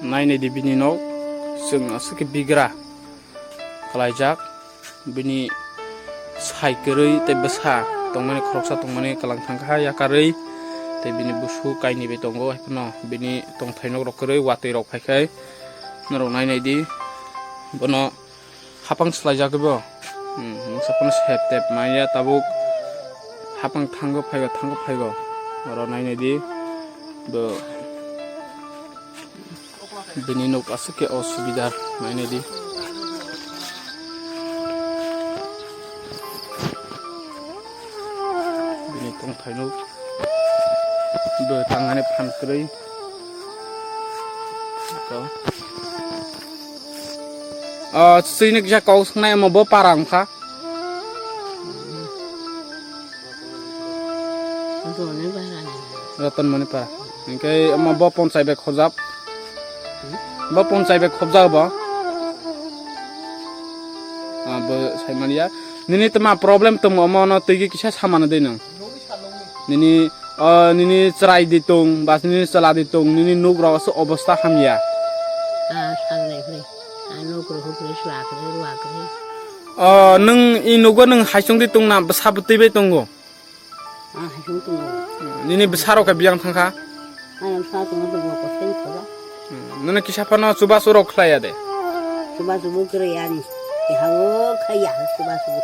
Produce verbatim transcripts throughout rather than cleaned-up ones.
Nainai di bini nok, chwng aswk khe bigra khlaijak. Bini sai kwrwi tei bwsa tongmani, khoroksa tongmani kwlang thangkha yakarwi, tei bini busu kainwi bai tongo. Haiphano bini tongthai nok rok kwrwi, watwi rok phaikhai norok nainai di. Bono hapang swlaijak bo. Hmm, mungsa phano sep tep maya tabuk. Hapang thango phaigo, thango phaigo. Oro nainai di. Bo bini nok aswk khe osubida nainai di. Bini tongthai nok. Bo tangani phan kwrwi. Ko. O, chwini kisa kok sangnai omo bo para wngkha. Rotoni bara ni. Rotoni bara. Hingke omo bo ponchai bai khojak. Bo ponchai bai khobjak bo. Ah, bo sai manya. Nini tma problem tong omo no twi kisa samano de nang. Nini, ah, nini chwrai di tong, bas nini chwla di tong, nini nuk rok se obostha hamya. Ah, sagnai phre. Ah, nuk rok phre, swa phre, rwa phre. Ah, nung i nugo nung haisung di tong na, bwsa bwtwi bai tongo. Ah, haisung tongo. Nini bwsa rok khe biyang thangkha. Ah, bwsa tongo, tongo, kosen khoja. Hmm, nini kisa phano chubachu rok khlaiya de? Chubachu bo kwrwi ani. Eha o khaiya, chubachu bo.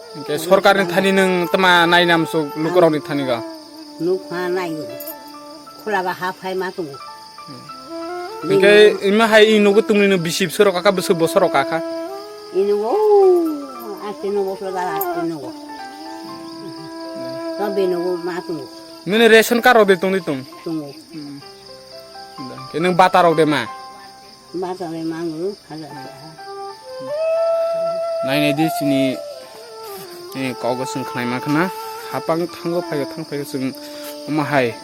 Hingke sorkarni thani nwng tma nainam suk lukurokni thani go? Nuk pha nai. Khula ba ha phai ma tongo. Hingke ima hai i nugo tongni no bisi bwswk rok kha, bwswk bosor rok kha? I nugo asti nugo sura asti nugo. To be nugo ma tongo. Nini ration card rok de tongdi tong? Tongo. Hingke nwng bata rok de ma? Bata rok mango, hajar. Nainai di chini, eh, kogo chwng khnai ma khna. Hapang thango phaigo, thang phaigo chwng omo hai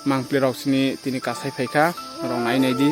mangpli rok chini tini kasai phaikha. Rok nainai di.